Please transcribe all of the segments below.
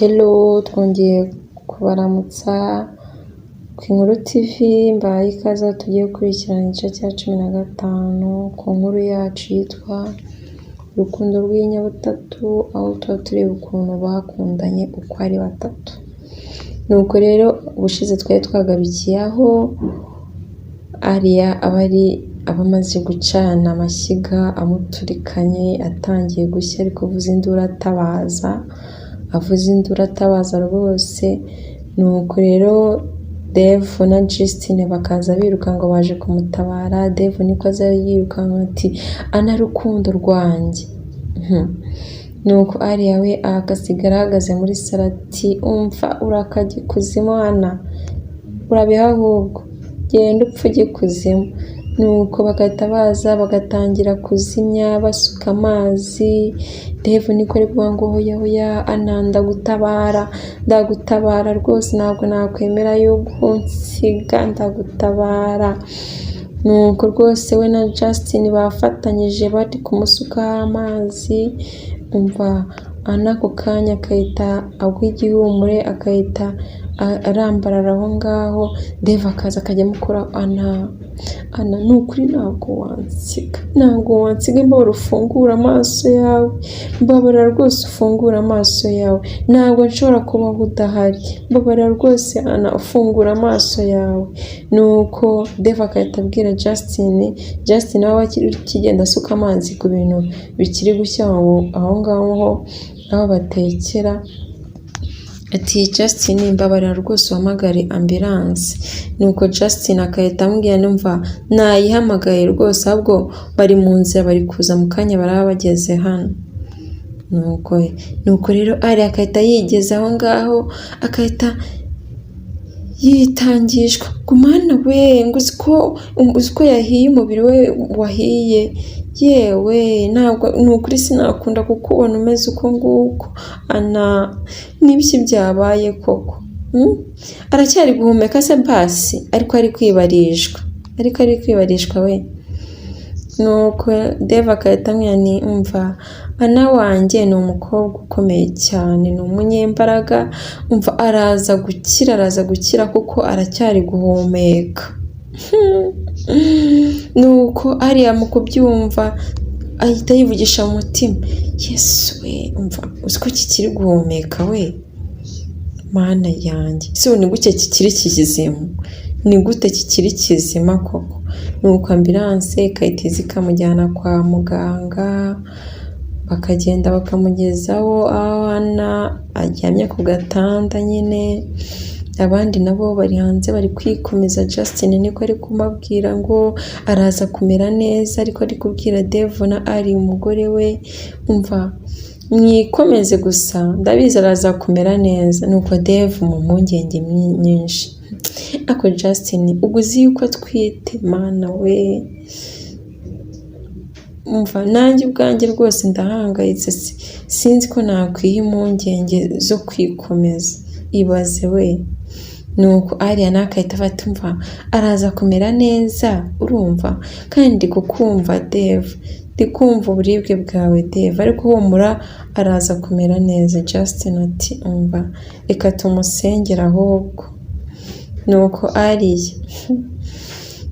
Hello, twongeye kubaramutsa ku Inkuru TV, mbahaye ikaze aho tugiye gukurikirana igice cya 15 ku nkuru yacu yitwa Urukundo rw'inyabutatu, aho tuba tureba ukuntu bakundanye uko ari batatu. Nuko rero ubushize twari twagarukiye aho Alia aba ari abamaze gucana amashyiga amuturikanye, atangiye gushya ari kuvuza induru atabaza, avuza induru atabaza rwose. Nuko rero Dave na Justine bakaza biruka ngo baje kumutabara. Dave niko aza yirukanka ati: "Ana, rukundo rwanjye." Nuko Alia we agasigara ahagaze muri salo ati: "Umva, urakajya ikuzimu Ana, urabiha ahubwo genda upfa ujya ikuzimu." Nuko bagahita baza bagatangira kuzimya basuka amazi. Dave niko ari kuvuga ngo: "Hoya, hoya Ana, ndagutabara, ndagutabara rwose, ntabwo nakwemera yuko unsiga, ndagutabara." Nuko rwose we na Justin bafatanyije bari kumusukaho amazi. Umva, Ana ako kanya agahita agwa igihumure, agahita arambarara aho ngaho. Dave akaza akajya amukora: "Ana, Ana, ni ukuri ntabwo wansiga, ntabwo wansiga, mbabara ufungure amaso yawe, mbabara rwose ufungure amaso yawe, ntabwo nshobora kubaho udahari, mbabara rwose Ana, ufungura amaso yawe." Nuko Dave agahita abwira Justin, Justin nawe akigenda asuka amazi ku bintu bikiri gushya aho ngaho aho batekera, ati: "Justin, mbabarira rwose uhamagare ambulance." Nuko Justin agahita amubwira: "Numva nayihamagaye rwose, ahubwo bari mu nzira, bari kuza mu kanya, baraba bageze hano." Nuko rero Alia agahita yigeza aho ngaho, agahita yitangishwa ngo: "Mana we," ngo uzi ko yahiye, umubiri we wahiye. "Yewe, ntabwo, ni ukuri sinakunda kukubona umeze uko nguko Ana, n'ibiki byabaye koko?" Aracyari guhumeka se basi? Ariko ari kwibarishwa, ariko ari kwibarishwa we. Nuko Dave agahita amubwira ni: "Umva, Ana wanjye ni umukobwa ukomeye cyane, ni umunyembaraga, umva, araza gukira, araza gukira kuko aracyari guhumeka." Nuko Alia mu kubyumva ahita yivugisha mu mutima: "Yesu we, umva, uzi ko kikiri guhumeka we? Mana yanjye, ese ubu ni gute kikiri kizima? Ni gute kikiri kizima koko?" Nuko ambulance igahita iza ikamujyana kwa muganga, bakagenda bakamugezaho aho Ana aryamye ku gatanda nyine. Abandi nabo bari hanze bari kwikomeza. Justin niko ari kumabwira ngo araza kumera neza, ariko ari kubwira Dave na Ari umugore we: "Umva, mwikomeze gusa, ndabizi araza kumera neza." Nuko Dave mu mpungenge nyinshi ako: "Justin, ubwo uzi yuko atwite? Mana we, umva, nanjye ubwanjye rwose ndahangayitse, sinzi ko nakwiha impungenge zo kwikomeza, ibaze we." Nuko Alia nawe agahita afata: "Umva, araza kumera neza, urumva kandi kukumva Dave, ndi kumva uburibwe bwawe Dave, ariko humura, araza kumera neza." Justin ati: "Umva, reka tumusengere ahubwo." Nuko Alia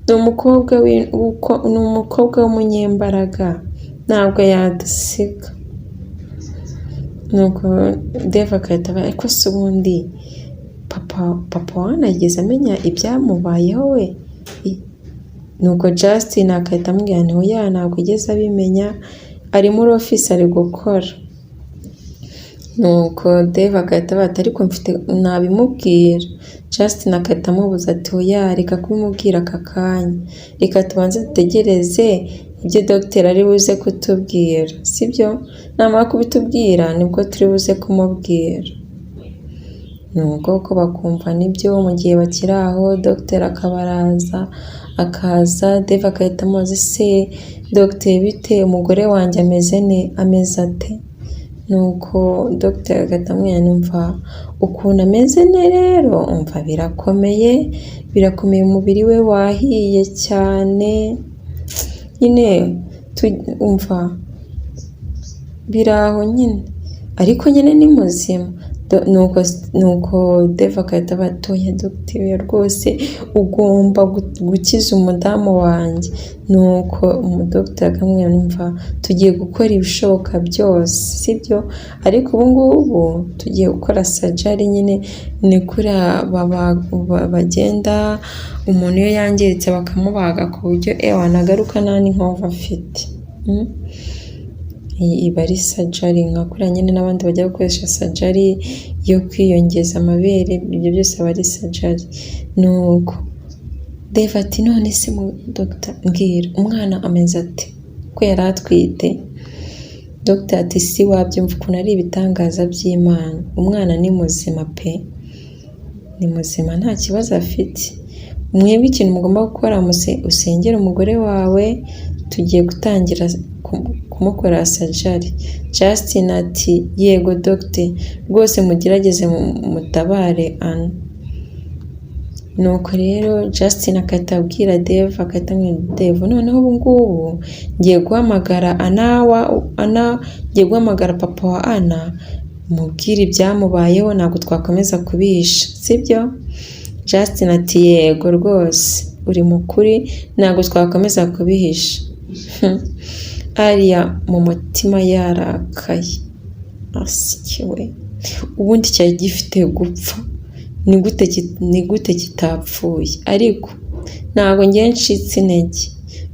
ni umukobwa w'umunyembaraga, ntabwo yadusiga. Nuko Dave agahita aba: "Ariko se ubundi papa wa yigeze amenya ibyamubayeho we?" Nuko Justin agahita amubwira nti: "Oya, ntabwo yigeze abimenya, ari muri office ari gukora." Nuko Dave agahita avuga ati: "Ariko mfite nabimubwira." Justin agahita amubuza ati: "Oya, reka kubimubwira aka kanya, reka tubanze dutegereze ibyo dogiteri ari buze kutubwira, sibyo? Namara kubitubwira nibwo turi buze kumubwira." Nuko ko bakumva nibyo. Mu gihe bakiri aho, dogiteri akaba araza, akaza, Dave agahita amubaza: "Ese dogiteri, bite, umugore wanjye ameze ne ameze ate?" Nuko dogiteri agahita amubwira: "Numva ukuntu ameze ne rero, umva, birakomeye, birakomeye, umubiri we wahiye cyane nyine, umva, biri aho nyine, ariko nyine ni muzima." Nuko Deva agahita abatoya, dogiteri rwose ugomba gukiza umudamu wanjye. Nuko umudogiteri akamubwira, numva tugiye gukora ibishoboka byose, sibyo? Ariko ubu ngubu tugiye gukora sajari nyine, ni kuriya bagenda umuntu iyo yangiritse bakamubaga ku buryo ewana agaruka nta n'inkovu afite. Iyi iba ari sajari nka kuriya nyine n'abandi bajya gukoresha sajari yo kwiyongeza amabere, ibyo byose aba ari sajari. Nuko Deva ati none se dogita mbwira umwana ameze ate ko yari atwite? Dogita ati si wabyumva ukuntu ari ibitangaza by'Imana, umwana ni muzima pe, ni muzima nta kibazo afite. Mwebwe ikintu mugomba gukora, usengere umugore wawe, tugiye gutangira kumukorera sajari. Justin ati yego dogite, rwose mugerageze mutabare Ana. Nuko rero Justin agahita abwira Deva, agahita amubwira Deva, noneho ubu ngubu ngiye guhamagara Ana wa Ana, ngiye guhamagara papa wa Ana mubwire ibyamubayeho, ntabwo twakomeza kubihisha, sibyo? Justin ati yego rwose uri mukuri, ntabwo twakomeza kubihisha. Ariya mu mutima yarakaye, asikiwe, ubundi cyari gifite gupfa, ni gute kitapfuye? Ariko ntabwo ngiye ncitse intege,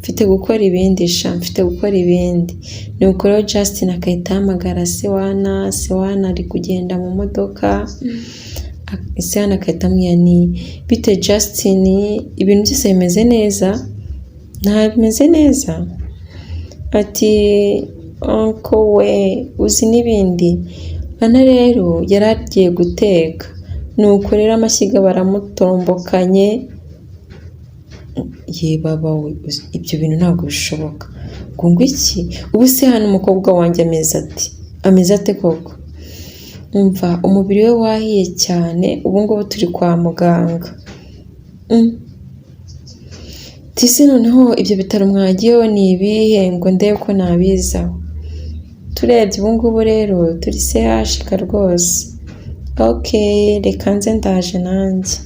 mfite gukora ibindi sha, mfite gukora ibindi. Nuko rero Justin agahita ahamagara se wa Ana, se wa Ana ari kugenda mu modoka, se wa Ana agahita amubwira ni bite Justin, ibintu byose bimeze neza? Ntabimeze neza? Ati uncle we uzi n'ibindi. Ana rero yari agiye guteka, nuko rero amashyiga baramutombokanye, ye baba we, ibyo bintu ntabwo bishoboka. Ngo iki? Ubu se hano umukobwa wanjye ameze ate? Ameze ate koko? Umva umubiri we wahiye cyane, ubu ngubu turi kwa muganga. Tisi noneho ibyo bitaro mwagiyeho ni ibihe ngo ndebe ko nabizaho? Turebye ubu ngubu rero turi CHK rwose. Ok, reka nze ndaje nanjye.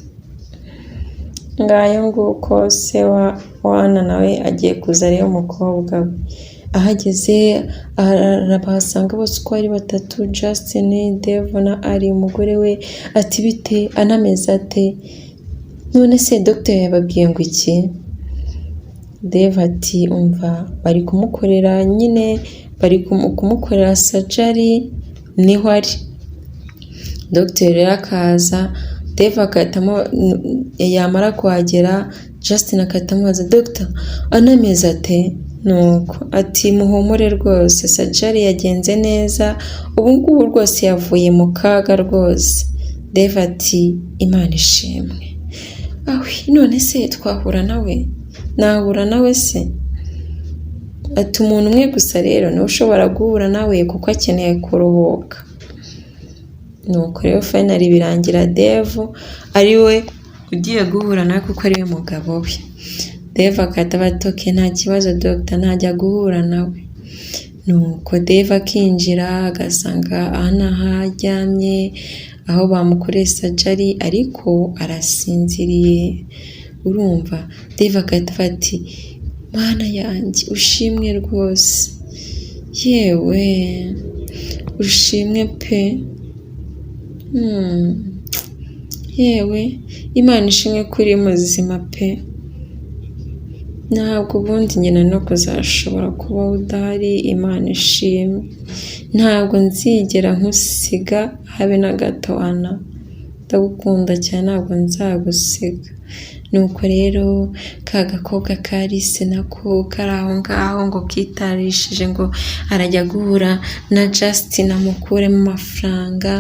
Ngayo nguko se wa Ana nawe agiye kuza arebe umukobwa we. Ahageze arabahasanga bose uko ari batatu, Justin, Dave na Ari umugore we, ati bite, Ana ameze ate? None se dogiteri yababwiye ngo iki? Dave ati umva bari kumukorera nyine, bari kumukorera sajari niho ari. Dogiteri rero akaza, Dave agahitamo, yamara kuhagera Justin agahita amubaza dogita Ana ameze ate? Nuko ati muhumure rwose sajari yagenze neza, ubu ngubu rwose yavuye mu kaga rwose. Dave ati Imana ishimwe. Awi none se twahura nawe? Nahura nawe se? Ati umuntu umwe gusa rero niwe ushobora guhura nawe kuko akeneye kuruhuka. Nuko rero finally birangira Dave ari we ugiye guhura nawe kuko ariwe mugabo we. Dave agahita aba ati okay nta kibazo dogita ntajya guhura nawe. Nuko Dave akinjira agasanga Ana aho aryamye, aho bamukoreye sajari ariko arasinziriye. Urumva Dave agahita avuga ati Mana yanjye ushimwe rwose, yewe ushimwe pe, yewe Imana ishimwe ko uri muzima pe, ntabwo ubundi nyina no kuzashobora kubaho udahari, Imana ishimwe, ntabwo nzigera nkusiga habe na gato Ana, ndagukunda cyane ntabwo nzagusiga. Nuko rero ka gakobwa ka Alice nako kari aho ngaho ngo kitarishije ngo arajya guhura na Justin amukuremo amafaranga,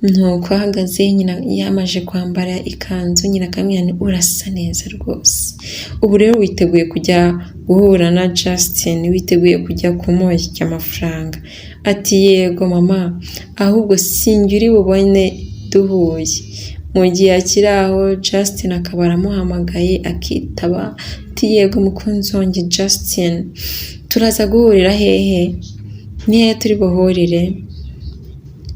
nuko ahagaze nyina yamaze kwambara ikanzu, nyina akamubwira nti urasa neza rwose, ubu rero witeguye kujya guhura na Justin, witeguye kujya kumuha amafaranga? Ati yego mama, ahubwo sinjye uri bubone duhuye. Mu gihe akiri aho Justin akaba aramuhamagaye akitaba, ati yego mukunzi wanjye Justin, turaza guhurira hehe? Ni hehe turi buhurire?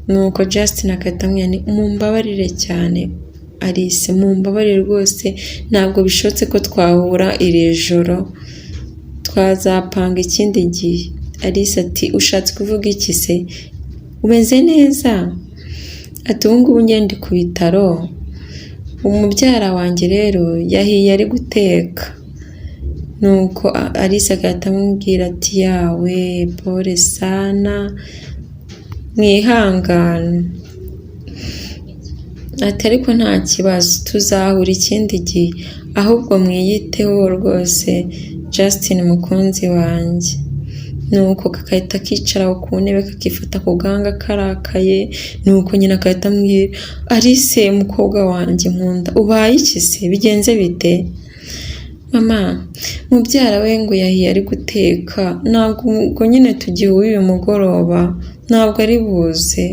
Nuko Justin agahita amubwira ni mumbabarire cyane Alice, mumbabarire rwose, ntabwo bishobotse ko twahura iri joro, twazapanga ikindi gihe. Alice ati ushatse kuvuga iki se? Umeze neza? Ati ubu ngubu njye ndi ku bitaro, umubyara wanjye rero yahiye ari guteka. Nuko Alice agahita amubwira ati yawe pole sana, mwihangane. Ati ariko nta kibazo, tuzahura ikindi gihe, ahubwo mwiyiteho rwose Justin mukunzi wanjye. Nuko kakahita kicara aho ku ntebe kakifata ku gahanga karakaye, nuko nyina agahita amubwira Alice mukobwa wanjye nkunda, ubaye iki se? Bigenze bite? Mama, mubyara we ngo yahiye ari guteka, ntabwo ubwo nyine tugihuye uyu mugoroba, ntabwo ari buze.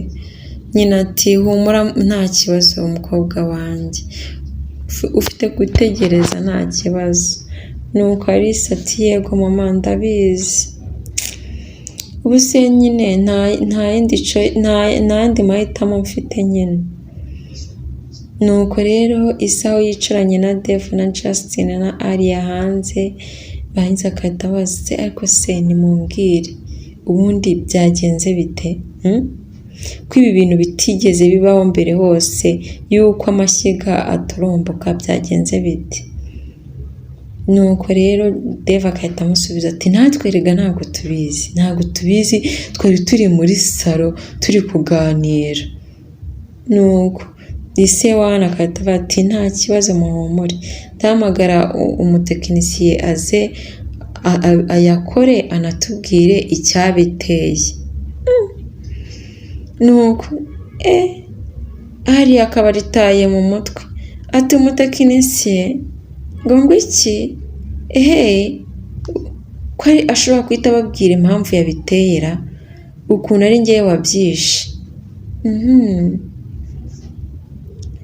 Nyina ati humura nta kibazo mukobwa wanjye, ufite gutegereza nta kibazo. Nuko Alice ati yego mama ndabizi, ubu se nyine nta yandi mahitamo mfite nyine. Nuko rero isaha yicaranye na Dave na Justin na Alia hanze, barangiza agahita abaza ariko se nimumbwire ubundi byagenze bite? Ko ibi bintu bitigeze bibaho mbere hose yuko amashyiga aturumbuka, byagenze bite? Nuko rero Dave agahita amusubiza ati natwe erega ntabwo tubizi, ntabwo tubizi, twari turi muri salo turi kuganira. Nuko ise wana agahita avuga ati nta kibazo muhumure, ndahamagara umutekinisiye aze ayakore anatubwire icyabiteye. Nuko hariya akaba aritaye mu mutwe ati umutekinisiye ngo iki? Ehe, ko ashobora guhita ababwira impamvu yabitera, ukuntu ari ngewe wabyishe.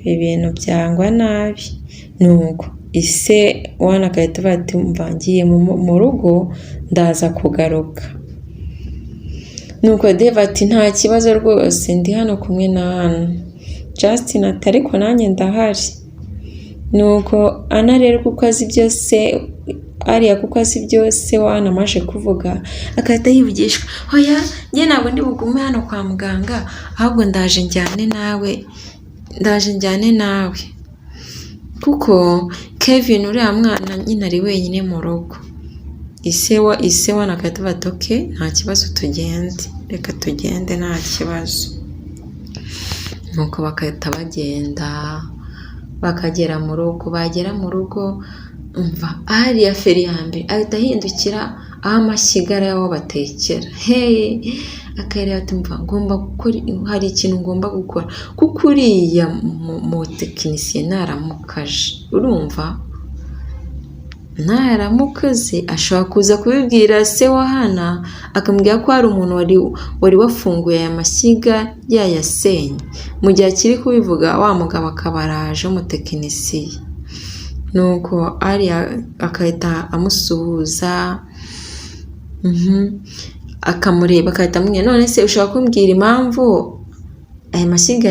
Ibi bintu byangwa nabi. Nuko ise wana agahita avuga ati mva ngiye mu rugo ndaza kugaruka. Nuko Dave ati nta kibazo rwose, ndi hano kumwe na Anna. Justin ati ariko nanjye ndahari. Nuko Anna rero kuko azi byose, Alia kuko azi byose wana amaze kuvuga, agahita yivugishwa hoya njye ntabwo ndi bugume hano kwa muganga, ahubwo ndaje njyane nawe, ndaje njyane nawe, kuko Kevin uriya mwana nyine ari wenyine mu rugo. Ise wana agahita avuga ati okay nta kibazo tugende, reka tugende nta kibazo. Nuko bagahita bagenda bakagera mu rugo, bagera mu rugo umva hariya feri ya mbere ahita ahindukira aho amashyiga ari aho batekera, hey, akareba ati mva ngomba gukora, hari ikintu ngomba gukora, kuko uriya mutekinisiye naramukaje, urumva naramukoze ashobora kuza kubibwira se wa Hana, akamubwira ko hari umuntu wari wafunguye aya mashyiga yayasenye. Mu gihe akiri kubivuga wa mugabo akaba araje w'umutekinisiye. Nuko Alia agahita amusuhuza, akamureba agahita amubwira none se ushobora kumbwira impamvu aya mashyiga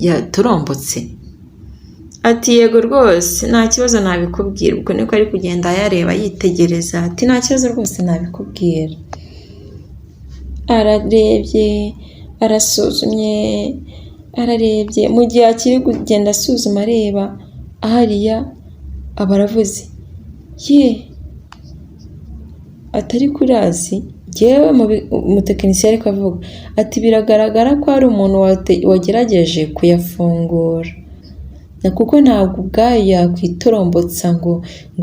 yatorombotse? Ati yego rwose nta kibazo nabikubwira. Ubwo niko ari kugenda ayareba yitegereza, ati nta kibazo rwose nabikubwira. Ararebye, arasuzumye, ararebye, mu gihe akiri kugenda asuzuma areba hariya aba aravuze ye atari kurazi njyewe umutekinisiye ariko avuga ati biragaragara ko hari umuntu wagerageje kuyafungura, kuko ntabwo ubwayo yakwitorombotsa ngo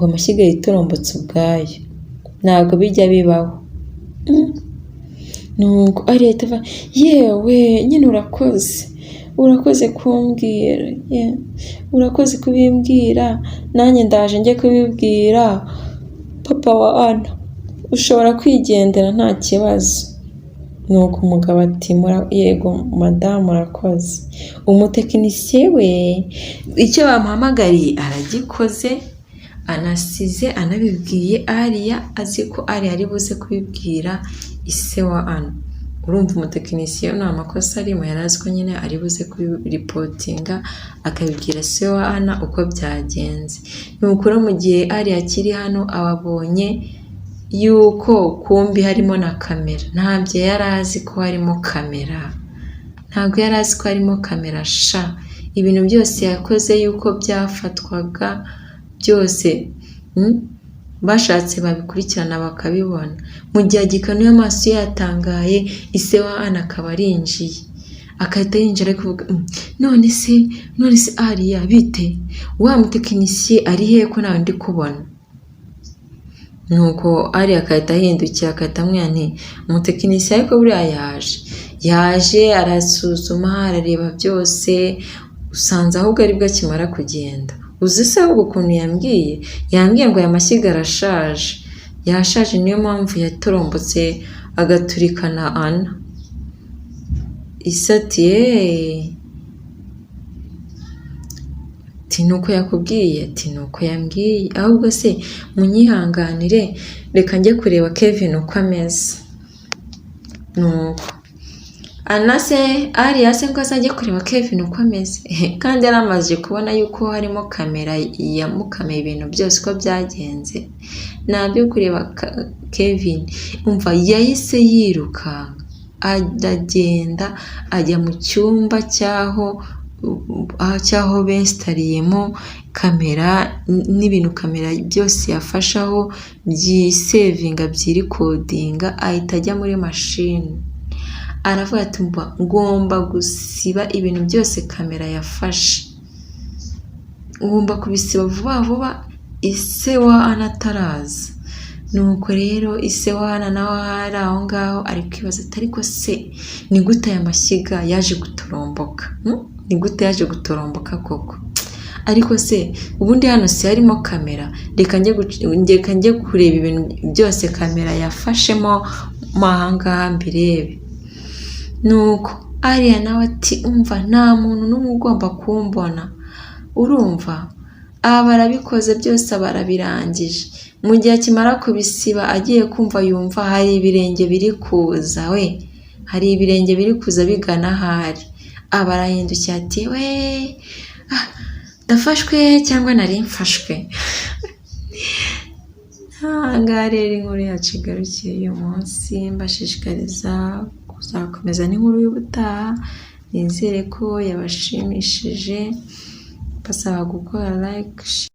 amashyiga yitorombotse ubwayo, ntabwo bijya bibaho. Nuko arahita ava yewe nyine urakoze, urakoze kumbwira, urakoze kubimbwira, nanjye ndaje njye kubibwira papa wa Ana, ushobora kwigendera nta kibazo. Nuko umugabo ati yego madamu urakoze. Umutekinisiye we icyo bamuhamagariye aragikoze, anasize anabibwiye Alia, azi ko Alia ari buze kubibwira ise wa Ana. Urumva umutekinisiye nta makosa arimo, yari azi ko nyine ari buze kubireportinga akabibwira se wa Ana uko byagenze. Nuko rero mu gihe Alia akiri hano ababonye yuko kumbi harimo na kamera, ntabyo yari azi ko harimo kamera, ntabwo yari azi ko harimo kamera sha! Ibintu byose yakoze yuko byafatwaga byose, bashatse babikurikirana bakabibona. Mu gihe agikanuye amaso yatangaye, ise wa Ana akaba arinjiye, agahita yinjira ari kuvuga: "None se Alia bite? Wa mutekinisiye ari hehe ko ntawe ndi kubona?" Nuko Alia agahita ahindukira, agahita amubwira nti: "Umutekinisiye ariko buriya yaje arasuzuma, arareba byose, usanze ahubwo aribwo akimara kugenda. Uzi se ahubwo ukuntu yambwiye? Yambwiye ngo aya mashyiga arashaje, yashaje, niyo mpamvu yatorombotse agaturikana Ana." Ise ati: "Yeee!" Ati: "Ni uko yakubwiye?" Ati: "Ni uko yambwiye. Ahubwo se munyihanganire, reka njye kureba Kevin uko ameze." Nuko Ana se, Alia se ngo azajye kureba Kevin uko ameze, kandi yari amaze kubona yuko harimo kamera yamukameye ibintu byose uko byagenze, ntabyo kureba Kevin. Umva, yahise yirukanka aragenda ajya mu cyumba cy'aho besitariyemo kamera n'ibintu kamera byose yafashaho byisavinga, byirecordinga, ahita ajya muri mashini, aravuga ati: "Ngomba gusiba ibintu byose kamera yafashe, ngomba kubisiba vuba vuba ise wa Ana ataraza." Nuko rero ise wa Ana nawe ari aho ngaho ari kwibaza ati: "Ariko se ni gute aya mashyiga yaje gutoromboka? Ni gute yaje gutoromboka koko? Ariko se ubundi hano si harimo kamera? Reka njye kureba ibintu byose kamera yafashemo mo aha ngaha mbirebe." Nuko Alia nawe ati: "Umva, nta muntu n'umwe ugomba kumbona." Urumva aba barabikoze byose, barabirangije. Mu gihe akimara kubisiba, agiye kumva yumva hari ibirenge biri kuza we, hari ibirenge biri kuza bigana ahari. Aba arahindukiye ati: "We, ndafashwe cyangwa nari mfashwe?" Aha ngaha rero inkuru yacu igarukiye uyu munsi, mbashishikariza kuzakomeza n'inkuru y'ubutaha, nizere ko yabashimishije, mbasaba gukora like.